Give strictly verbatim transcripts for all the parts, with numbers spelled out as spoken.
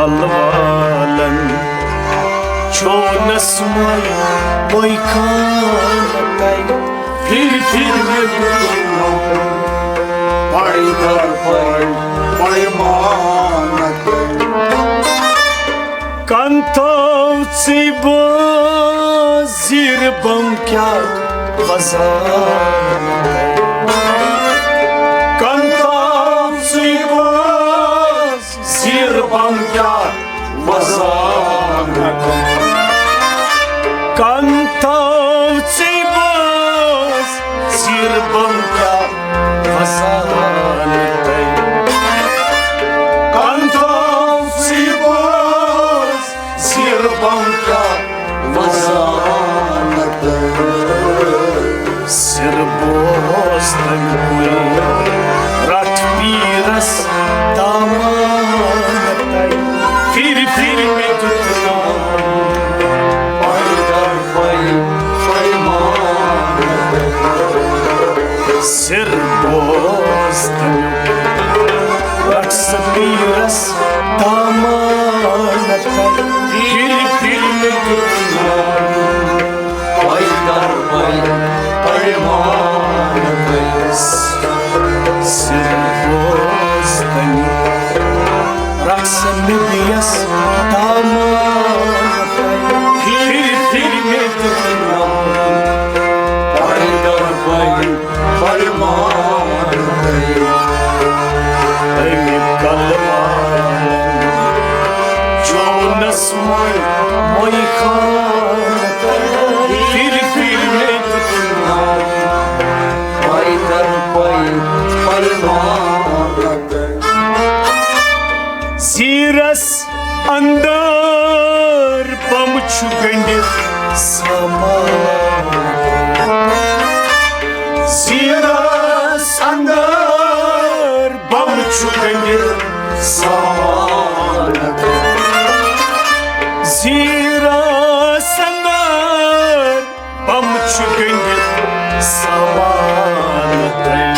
والن چونس مے مے خان تَے۔ پھر پھر مےٚ پڑ در پڑ پڑ مان تَے۔ کن تھٲو ژٕے بٲز زیٖر بم کیٛاہ وزان تَے۔ کن تھٲو ژٕے بٲز زیٖر بم کیٛاہ وزان تَے۔ کن تھٲو ژٕے بٲز زیٖر بم کیٛاہ وزان تَے۔ کن تھٲو ژٕے بٲز زیٖر بم کیٛاہ وزان تَے۔ سِر بوز تَمہِ کُے رَٹھ پیٖرَس دامان تَے۔ پھِرِ پھِرِ مےٚ دیُت ناو پَے در پَے پَے مان تَے۔ سِر بوز تَمہِ کُے رَٹھ سا پیٖرَس دامان تَے۔ پھِرِ پھِرِ مےٚ دیُت ناو پَے در پَے پَے مان تَے۔ سِر بوز تَمہِ رَٹھ سا مےٚ بیٚیَس دامان تَے۔ پھِرِ پھِرِ مےٚ دیُت ناو پَے در پَے پَے مان تَے۔ أمۍ کلہٕ والن چونس مے مے خان تَے۔ پھِرِ پھِرِ مےٚ دیُت ناو پَے در پَے پَے مان تَے۔ زیٖرس اندر بم چھُ گٔنڈِتھ سامان۔ زیٖرس اندر بم چھُ گٔنڈِتھ سامان۔ زیٖرس اندر بم چھُ گٔنڈِتھ سامان تَے۔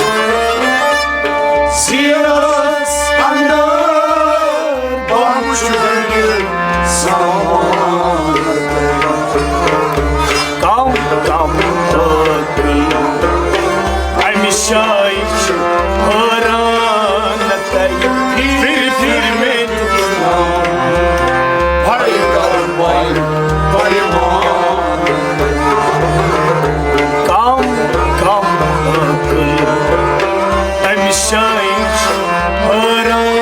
زیٖرس اندر بم چھُ گٔنڈِتھ سامان تَے۔ کم کم عٲقل اَمہِ جایہِ چھِ حٲران تَے۔ پھِرِ پھِرِ مےٚ دیُت ناو پَے در پَے پَے مان۔ کم کم عٲقل اَمہِ جایہِ چھِ حٲران۔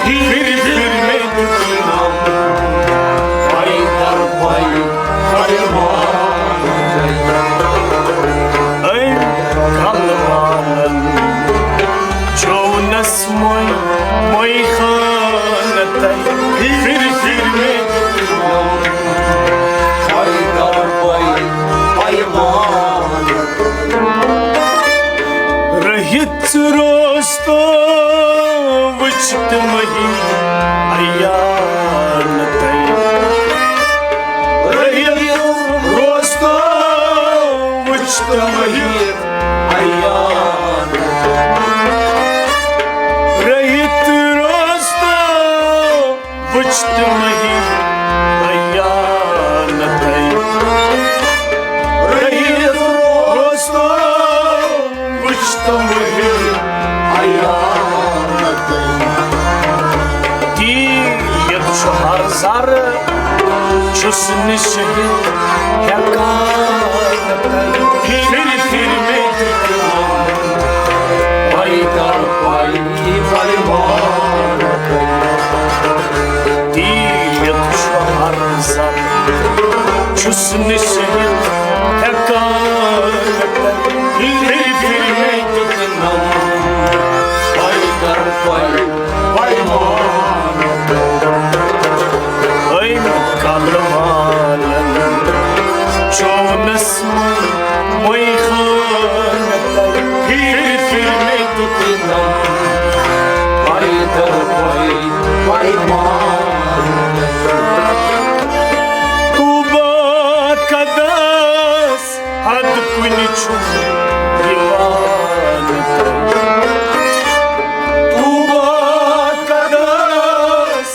پھِرِ پھِرِ مےٚ دیُت ناو پَے در پَے پَے مان۔ أمۍ کلہٕ والن چونس مے مے خان تَے۔ پھِرِ پھِرِ مےٚ دیُت ناو پَے در پَے پَے مان۔ رٔہِتھ روستو وٕچھِتھ مٔہی عیان تَے۔ رٔہِتھ روستو وٕچھِتھ مٔہی عیان تَے۔ رٔہِتھ روستو وٕچھِتھ مٔہی عیان تَے۔ رٔہِتھ روستو وٕچھِتھ مٔہی عیان تَے۔ تی ییٚتہِ چھُ ہر زر چھُس نہٕ شہید ہٮ۪کان تَے۔ پھِرِ پھِرِ مےٚ دیُت پَے در پَے پَے مان تَے۔ تی ییٚتہِ چھُ ہر زر چھُس نہٕ شہید ہٮ۪کان تَے۔ پھِرِ پھِرِ مےٚ دیُت ناو پَے در پَے پَے مان تَے۔ أمۍ کلہٕ والن چونس مے مے خان تَے۔ پھِرِ پھِرِ مےٚ دیُت ناو پَے در پَے پَے مان تَے۔ طوبیٰ کدس حد کُنہِ چھُ یِوان تَے۔ طوبیٰ کدس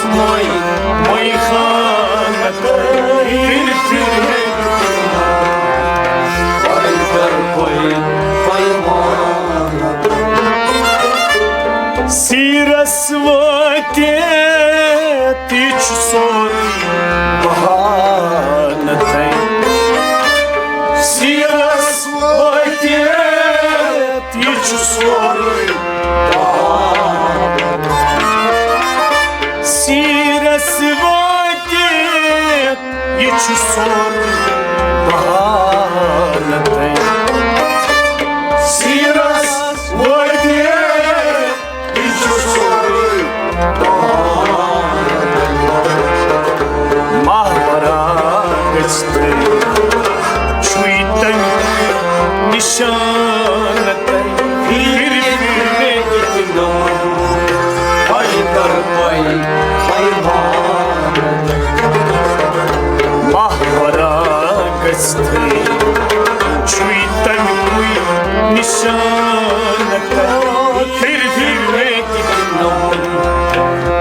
مَے، مَے خانہٕ تہٕ پھِرِ پھِرِ مےٚ دِتِم نوٗر۔ پَے در پَے، پَے مان۔ سیٖرَس وٲتِتھ یہِ چھُ سورُے بہانہٕ تۄہہِ۔ سیٖرَس وٲتِتھ یہِ چھُ سورُے بہانہٕ۔ سیٖرَس وٲتِتھ یہِ چھُ سورُے بہانہٕ تۄہہِ۔ سیٖرَس وٲتِتھ یہِ چھُ سورُے بہانہٕ۔ ماہ پراگژھ تہٕ چھُے تَمیُک نِشانہٕ تۄہہِ۔ پھِرِ پھِرِ مےٚ دِتِم نوٗر۔ پَے در پَے، پَے مان۔ ماہ پراگژھ تہٕ چھُے تَمیُکُے نِشانہٕ تۄہہِ۔ پھِرِ پھِرِ مےٚ دِتِم نوٗر۔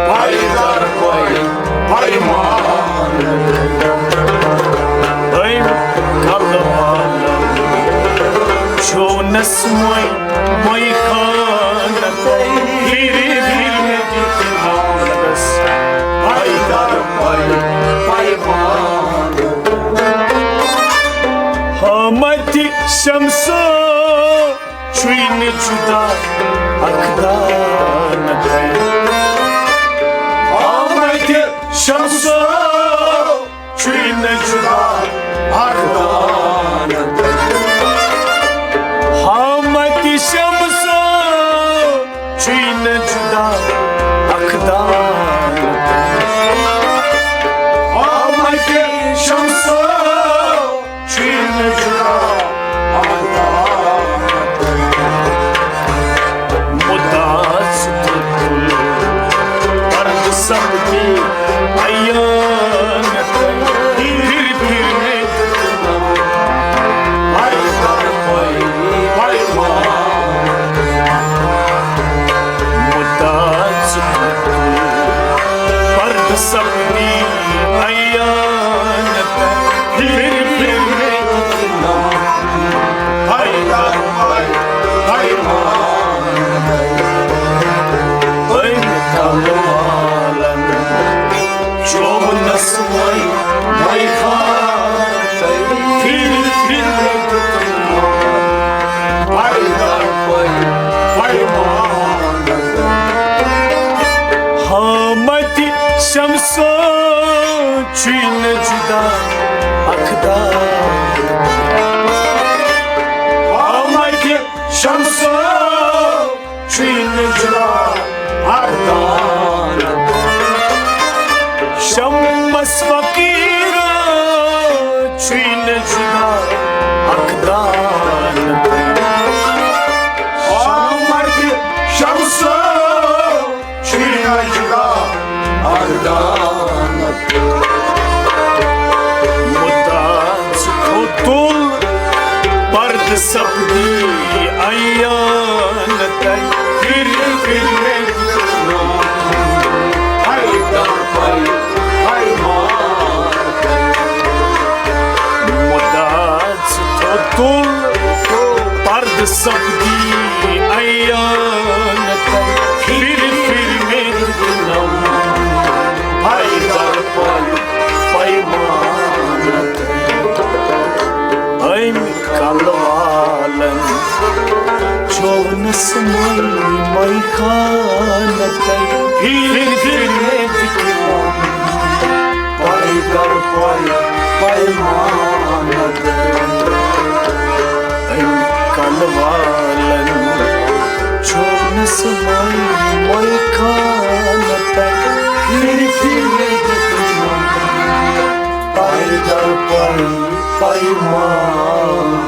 پَے در پَے، پَے مان۔ أمۍ کلہٕ والن چھوٗنس مَے، مَے خانہٕ تۄہہِ۔ پھِرِ پھِرِ مےٚ دِتِم نوٗر۔ پَے در پَے، پَے مان۔ ہامتہِ شمسو چھُے نہٕ جُدا اکھ دانہٕ تۄہہِ۔ ہامتہِ شمسو چھُے نہٕ جُدا اکھ دانہٕ تۄہہِ۔ ہامتہِ شمسو چھُے نہٕ جُدا اکھ دانہٕ تۄہہِ۔ ہامتہِ شمسو چھُے نہٕ جُدا اکھ دانہٕ تۄہہِ۔ مُدعا ژٕ تُل پردٕ سپدی عیان تۄہہِ۔ پھِرِ پھِرِ مےٚ دِتِم نوٗر۔ پَے در پَے، پَے مان۔ مُدعا ژٕ تُل پردٕ سپدی عیان تۄہہِ۔ پھِرِ پھِرِ مےٚ دِتِم نوٗر۔ پَے در پَے، پَے مان۔ أمۍ کلہٕ والن چوونس مَے، مَے خانہٕ تۄہہِ۔ پھِرِ پھِرِ مےٚ دِتِم نوٗر۔ پَے در پَے، پَے مان۔ ہامتہِ شمسو چھُے نہٕ جُدا اکھ دانہٕ۔ ہامتہِ شمسو چھُے نہٕ جُدا اکھ دانہٕ۔ شمس فقیرو چھُے نہٕ جُدا اکھ دانہٕ۔ ہامتہِ شمسو چھُے نہٕ جُدا اکھ دانہٕ۔ مُدعا ژٕ تُل پردٕ سپدی عیان تۄہہِ۔ پھِرِ پھِرِ مےٚ دِتِم نوٗر۔ پَے در پَے، پَے مان۔ مُدعا ژٕ تُل پردٕ سپدی عیان تۄہہِ۔ پھِرِ پھِرِ مےٚ دِتِم نوٗر۔ پَے در پَے، پَے مان۔ أمۍ کلہٕ والن چوونس مَے، مَے خانہٕ تۄہہِ۔ پھِرِ پھِرِ مےٚ دِتِم نوٗر۔ پَے در پَے، پَے مان۔ أمۍ کلہٕ والن چوونس مَے، مَے خانہٕ تۄہہِ۔ پھِرِ پھِرِ مےٚ دِتِم نوٗر۔ پَے در پَے، پَے مان۔